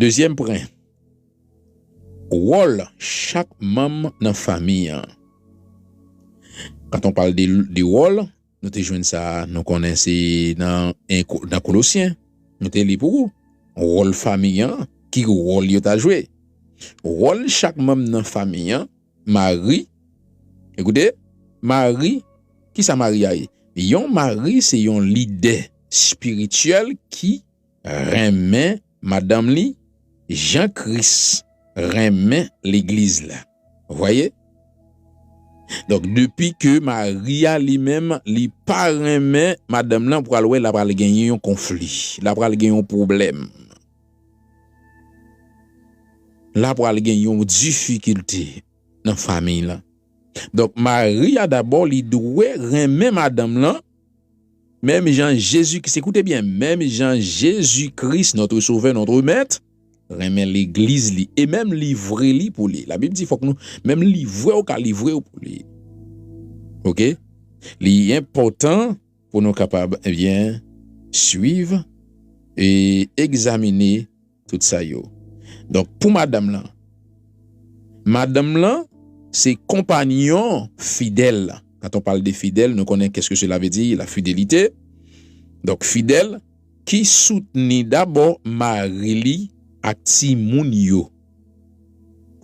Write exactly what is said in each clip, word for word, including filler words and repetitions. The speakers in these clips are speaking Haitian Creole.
Dezyèm pwen, wòl chak manm nan fanmi an. Quand on parle de, de wòl, nou te jwenn sa, nou konnen se nan, en Ko- nan Kolosyen. Nou te li pou ou. Wòl fanmi an, ki wòl yo ta jwe. Wòl chak manm nan fanmi an, mari, ekoute, mari, ki sa mari a ye? Yon mari se yon lidè espirityèl ki renmen madanm li, jan Kris renmen legliz la. Vwaye? Donk, depi ke mari a li menm, li pa renmen madanm lan, pral wè, la pral genyen yon konfli, la pral gen yon pwoblèm, la pral gen yon difikilte nan fanmiy lan. Donk, mari a dabò, li dwe renmen madanm lan, menm jan Jezi Kris, ekoute byen, menm jan Jezi Kris, notre Sauveur, notre Maître, renmen legliz li, e menm livre li pou li. Labib di fòk nou menm livre w ka livre w pou li. Oke? Li enpòtan pou nou kapab, ebyen, swiv e egzamine tout sa yo. Donk, pou madanm lan, madanm lan se konpanyon fidèl. Quand on parle de fidèle, nou konnen qu'est-ce que cela veut dire, la fidélité. Donk, fidèl ki soutni dabò mari li ak timoun yo.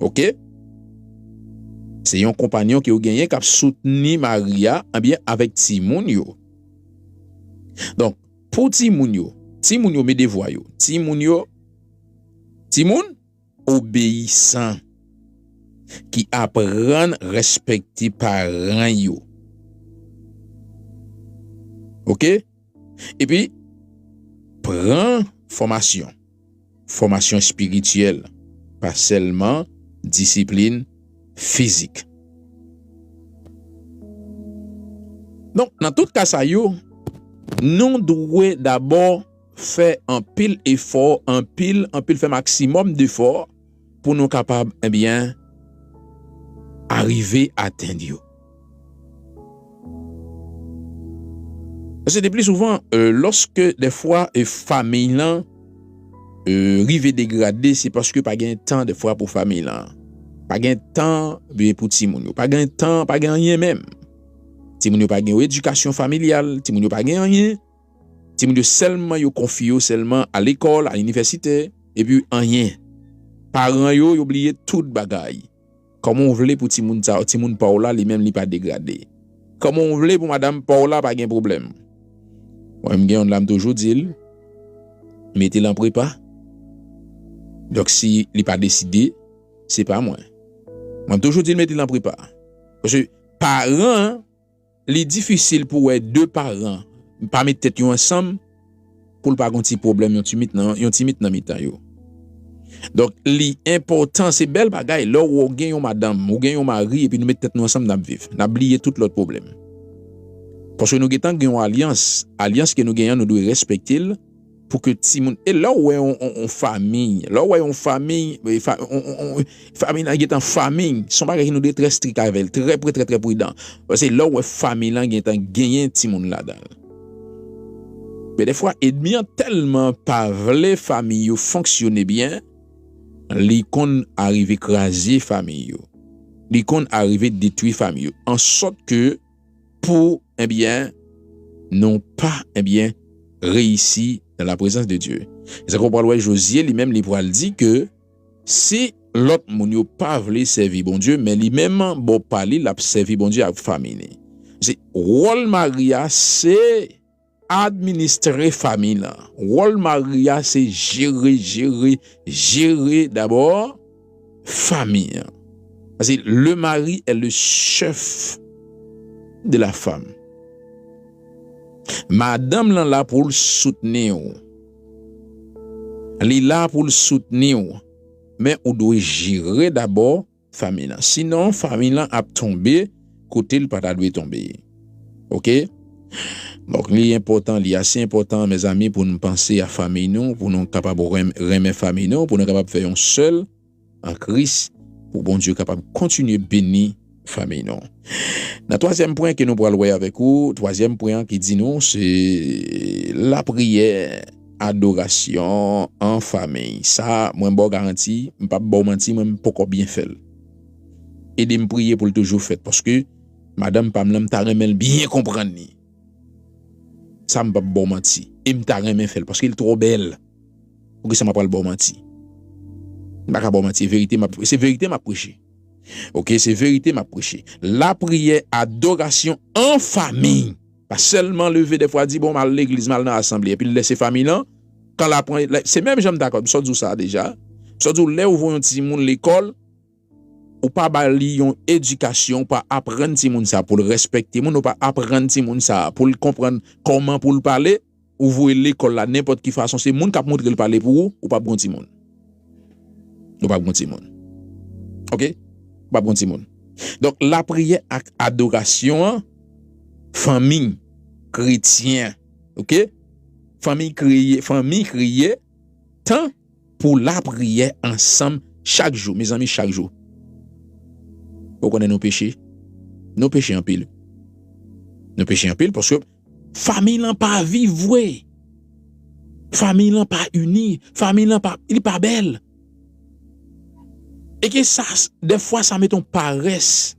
Oke? Se yon konpanyon ke w genyen k ap soutni mari a, ebyen, avèk timoun yo. Donk, pou timoun yo, timoun yo, men devwa yo. Timoun yo, timoun obeyisan, ki aprann respekte paran yo. Oke? Epi, pran fòmasyon. Fòmasyon espirityèl, pa sèlman disiplin fizik. Donk, nan tout ka sa yo, nou dwe dabò fè anpil efò, anpil, anpil, fè maksimòm defò pou nou kapab, ebyen, arive atenn yo. Paske de pli souvan, euh, lòske dèfwa, euh, fanmiy lan, euh, rive degrade, se paske pa gen tan dèfwa pou fanmiy lan. Pa gen tan, ben, pou timoun yo. Pa gen tan, pa gen anyen menm. Timoun yo pa gen yon edikasyon familyal, timoun yo pa gen anyen. Timoun yo sèlman yo konfye yo sèlman a lekòl, a inivèsite, epi anyen. Paran yo, yo bliye tout bagay. Kòman w vle pou timoun sa, timoun pa w la, li menm li pa degrade? Kòman w vle pou madanm pa w la pa gen pwoblèm? Mwen, m gen youn la, m toujou di l, mete l an prepa. Donk, si li pa deside, se pa mwen. Mwen, m toujou di l, mete l an prepa. Paske paran an, li difisil pou wè de paran pa met tèt yo ansanm pou l pa gon ti pwoblèm, yon ti mit nan, yon ti mit nan mitan yo. Donk, li enpòtan, se bèl bagay lè w gen yon madanm, ou gen yon mari, epi nou met tèt nou ansanm, n ap viv. N ap bliye tout lòt pwoblèm. Paske nou gentan gen yon alyans. Alyans ke nou genyen an, nou dwe respekte l, pou ke timoun, e lè w wè yon, yon, yon fanmiy, lè w wè yon fanmiy, e fa-, yon, yon, yon, fanmiy lan gentan fanmiy, se yon bagay ke nou dwe trè strik avè l, trè pre, trè, trè pridan. Paske lè w wè fanmiy lan gentan genyen timoun ladan l. Men dèfwa, ènmi an tèlman pa vle fanmiy yo fonksyone byen, li konn arive kraze fanmiy yo. Li konn arive detwi fanmiy yo. An sòt ke pou, ebyen, nou pa, ebyen, reyisi nan la prezans de Dye. Se sa ke w pral wè Jozye, li menm, li pral di ke si lòt moun yo pa vle sèvi Bondye, men li menm, bò pa li, l ap sèvi Bondye ak fanmi li. Se wòl mari a, se administre fanmi lan. Wòl mari a, se jere, jere, jere dabò fanmi an. Paske le mari est le chef de la femme. Madanm lan la pou l soutni w. Li la pou l soutni w. Men ou dwe jere dabò fanmi lan. Sinon, fanmi lan ap tonbe kote l pa ta dwe tonbe. Oke? Donk, li enpòtan, li ase enpòtan, mezanmi, pou nou panse a fanmi nou, pou nou kapab renm-, renmen fanmi nou, pou nou kapab fè yon sèl an Kris, pou Bondye kapab kontinye beni fanmi nou. Nan twazyèm pwen ke nou pral wè avèk ou, twazyèm pwen an ki di nou, se lapriyè adorasyon an fanmi. Sa, mwen ba w garanti, m p ap ba w manti, mwen m poko byen fè l. Ede m priye pou l toujou fèt, paske madanm pa m lan, m ta renmen l byen konprann li. Sa m p ap ba w manti. E m ta renmen fè l, paske l twò bèl. Poukisa m ap pral ba w manti? M pa ka ba w manti, e verite m ap, se verite m ap preche. Oke, se verite m ap preche. Lapriyè, adorasyon an fanmi. Pa sèlman leve dèfwa di, "Bon, m al legliz, m al nan asanble," epi l lèse fanmi lan, kan l aprann, se menm jan m ta konn, m sot di w sa deja. M sot di w, lè ou voye yon timoun lekòl, ou pa ba li yon edikasyon, ou pa aprann timoun sa pou l respekte moun, ou pa aprann timoun sa pou l konprann kòman pou l pale, ou voye l lekòl la nenpòt ki fason, se moun k ap montre l pale pou ou, ou p ap gon timoun. Ou p ap gon timoun. Oke? Ou p ap gon timoun. Donk, lapriyè ak adorasyon an, fanmi kretyen, oke? Fanmi kreye, fanmi kreye tan pou lapriyè ansanm chak jou, mezanmi, chak jou. Ou konnen nou peche? Nou peche anpil. Nou peche anpil paske fanmi lan pa viv vre. Fanmi lan pa ini. Fanmi lan pa, li pa bèl. E ke sa, dèfwa, sa mete yon parès.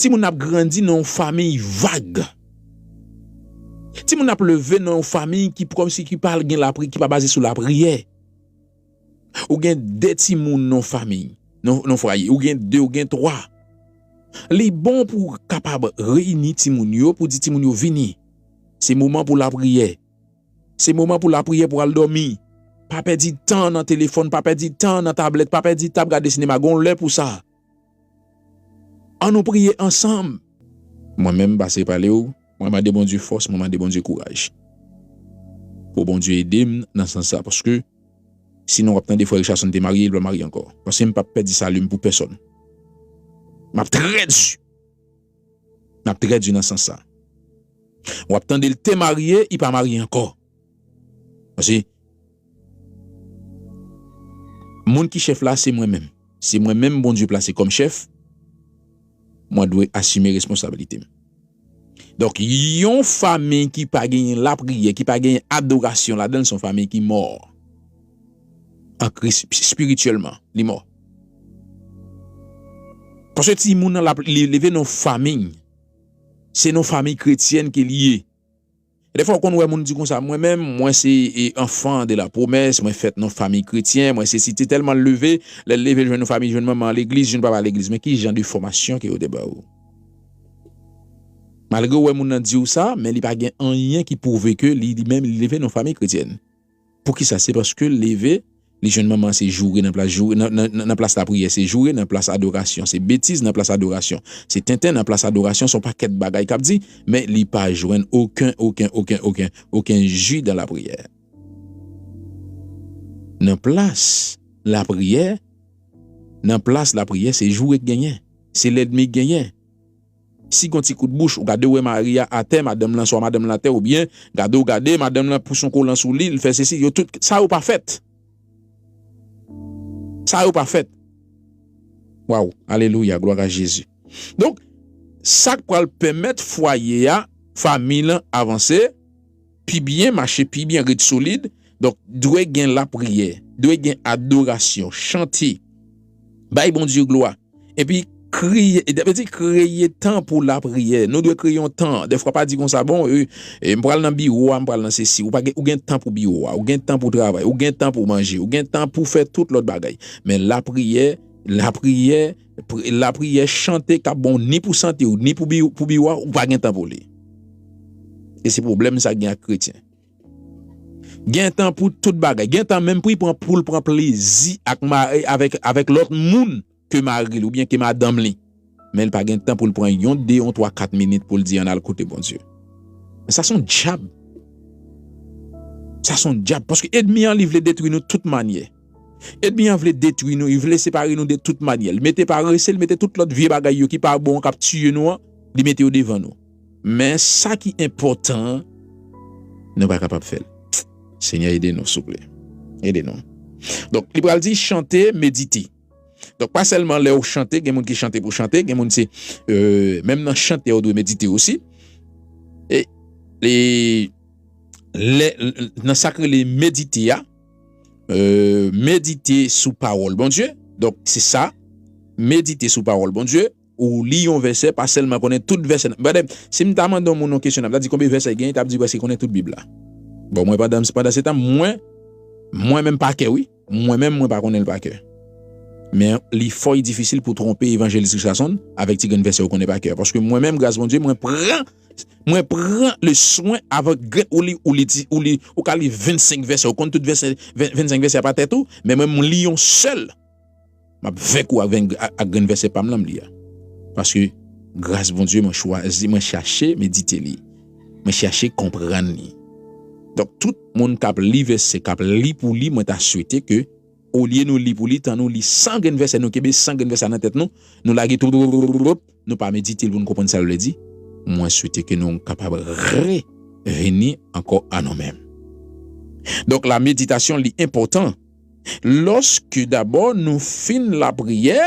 Timoun ap grandi nan yon fanmi vag. Timoun ap leve nan yon fanmi ki kòmsi ki pa gen lapri, ki pa baze sou lapriyè. Ou gen de timoun nan fanmi, nan, nan fwaye. Ou gen de, ou gen twa. Li bon pou w kapab reyini timoun yo, pou di timoun yo vini. Se moman pou lapriyè. Se moman pou lapriyè, pou al dòmi. Pa pèdi tan nan telefòn, pa pèdi tan nan tablèt, pa pèdi tan ap gade sinema. Gon lè pou sa. Ann nou priye ansanm. Mwen menm, m pase pale w, mwen mande Bondye fòs, mwen mande Bondye kouraj. Pou Bondye ede m nan sans sa, paske sinon w ap tande frè Richardson te marye, li pa marye ankò. Paske m p ap pèdi sali m pou pèsòn. M ap trè di. M ap trè di nan sans sa. W ap tande l te marye, li pa marye ankò. Paske moun ki chèf la, se mwen menm. Se mwen menm Bondye plase kòm chèf. Mwen dwe asime responsablite m. Donk, yon fanmi ki pa genyen lapriyè, ki pa genyen adorasyon ladan l, se yon fanmi ki mò. An Kris, espirityèlman, li mò. Paske timoun nan, l ap, li leve nan fanmi. Se nan fanmi kretyèn ke li ye. Dèfwa, w konn wè moun di konsa, "Mwen menm, mwen se, e, enfant de la promesse, mwen fèt nan fanmi kretyen, mwen se si." Se tèlman l leve, lè l leve, l jwenn yon fanmi, jwenn manman legliz, jwenn papa legliz. Men ki jan de fòmasyon ke yo te ba ou? Malgre w wè moun nan di w sa, men li pa gen anyen ki pwouve ke li, li menm, li leve nan fanmi kretyèn. Poukisa? Se paske l leve, li jwenn manman se joure nan plas joure, nan, nan, nan, nan plas lapriyè, se joure nan plas adorasyon, se betiz nan plas adorasyon, se tenten nan plas adorasyon, se yon pakèt bagay k ap di, men li pa jwenn okenn, okenn, okenn, okenn, okenn ji dan lapriyè. Nan plas lapriyè, nan plas lapriyè, se joure k genyen, se lènmi k genyen. Si gon ti kout bouch, ou gade w wè mari a atè, madanm lan, swa madanm lan atè, oubyen gade w gade, madanm lan pouse yon kolan sou li, l fè sesi, yo tout, sa yo pa fèt. Sa yo pa fèt. Waw, alelouya, glwa a Jezi. Donk, sa k pral pèmèt fwaye a, fanmi lan avanse, pi byen, mache pi byen, ret solid. Donk, dwe gen lapriyè, dwe gen adorasyon, chante, bay Bondye glwa. Epi kriye, e, sa vle di kreye tan pou lapriyè. Nou dwe kreye yon tan. Dèfwa pa di konsa, "Bon, e, e, m pral nan biwo a, m pral nan sesi." Ou pa gen, ou gen tan pou biwo a, ou gen tan pou travay, ou gen tan pou manje, ou gen tan pou fè tout lòt bagay. Men lapriyè, lapriyè, pri-, lapriyè, chante k ap bon ni pou sante w, ni pou bi-, pou biwo a, ou pa gen tan pou li. E se pwoblèm sa gen ak kretyen. Gen tan pou tout bagay. Gen tan menm pou l pran, pou l pran plezi ak ma-, avèk, avèk lòt moun ke mari l oubyen ke madanm li. Men l pa gen tan pou l pran yon, de, yon, twa, kat minit pou l di, "Ann al koute Bondye." Sa se yon dyab. Sa se yon dyab. Paske ènmi an, li vle detwi nou tout manyè. Ènmi an vle detwi nou, li vle separe nou de tout manyè. Li mete parese, li mete tout lòt vye bagay yo ki pa bon, k ap tiye nou an, li mete yo devan nou. Men sa ki enpòtan an, nou pa kapab fè l. Senyè, ede nou, souple. Ede nou. Donk, li pral di chante, medite. Donk, pa sèlman lè w chante, gen moun ki chante pou chante, gen moun se, euh, menm nan chante, ou dwe medite osi. E, e, lè, nan sa k rele medite a, euh, medite sou pawòl Bondye. Donk, se sa, medite sou pawòl Bondye, ou li yon vèsè, pa sèlman konnen tout vèsè. Gade, si m ta mande yon moun yon kesyon, m ta di konbyen vèsè gen, li t ap di prèske konnen tout Bib la. Bon, mwen, pandan, pandan se tan, mwen, mwen menm pa kè, wi. Mwen menm, mwen pa konnen l pa kè. Men li fò difisil pou twonpe evanjelis Richardson avèk ti grenn vèsè ou konnen pa kè. Paske mwen menm, gras Bondye, mwen pran, mwen pran le swen avèk grenn, ou li, ou li, ou li, ou ka li vennsenk vèsè, ou konn tout vèsè, ven, vennsenk vèsè pa tèt ou, men mwen, mwen li yon sèl. M ap venk ou ak, ak grenn vèsè pa m lan m li a. Paske gras Bondye, mwen chwazi, mwen chache medite li. Mwen chache konprann li. Donk, tout moun k ap li vèsè, k ap li pou li, mwen ta swete ke, olye nou li pou li, tan nou li san grenn vèsè, nou kenbe san grenn vèsè nan tèt nou, nou lage tout, nou pa medite l pou nou konprann sa l vle di. Mwen swete ke nou kapab revini ankò a nou menm. Donk, la meditasyon li enpòtan. Lòske dabò nou fin lapriyè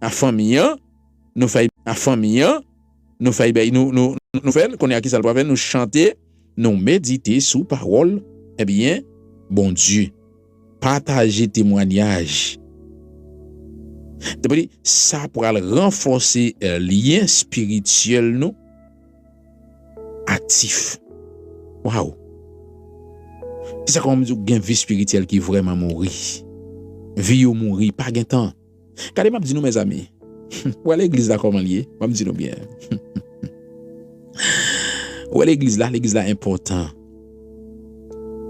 a fanmi an, nou fè a fanmi an, nou fè bay, nou, nou, nou fè l, kounye a ki sa l pral fè? Nou chante, nou medite sou pawòl, ebyen, Bondye. Pataje temwanyaj. Sa pral ranfòse, eh, lyen espirityèl nou aktif. Waw! Se sa k fè m di w gen vi espirityèl ki vrèman mouri. Vi yo mouri, pa gen tan. Gade, m ap di nou, mezanmi. Ou wè legliz la kòman l ye? M ap di nou byen. Ou wè legliz la, legliz la enpòtan.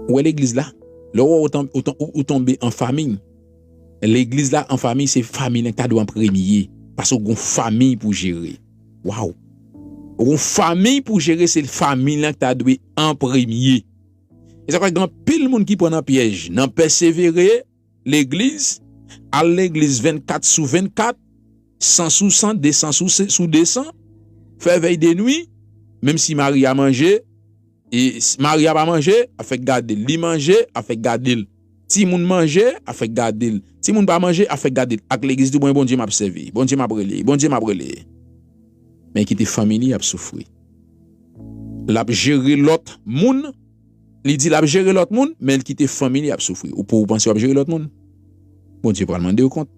Ou wè legliz la, lè w wè ou ton-, ou ton-, ou, ou tonbe an famiy, legliz la an famiy, se famiy lan ki ta dwe an premye. Paske w gon famiy pou jere. Waw! Ou gon famiy pou jere, se famiy lan ki ta dwe an premye. E sa k fè gen anpil moun ki pran nan pyèj, nan pèsevere legliz, al legliz vennkat sou vennkat, san sou san, desan sou se-, sou desan, fè vèy de nwi, menm si mari a manje, e s-, mari a pa manje, ap fèk gade l. Li manje, ap fèk gade l. Timoun manje, ap fèk gade l. Timoun pa manje, ap fèk gade l. Ak legliz tou, mwen, Bondye m ap sèvi. Bondye m ap rele. Bondye m ap rele. Men kite fanmi li ap soufri. L ap jere lòt moun. Li di l ap jere lòt moun, men l kite fanmi li ap soufri. Ou pou ou panse w ap jere lòt moun? Bondye pral mande w kont.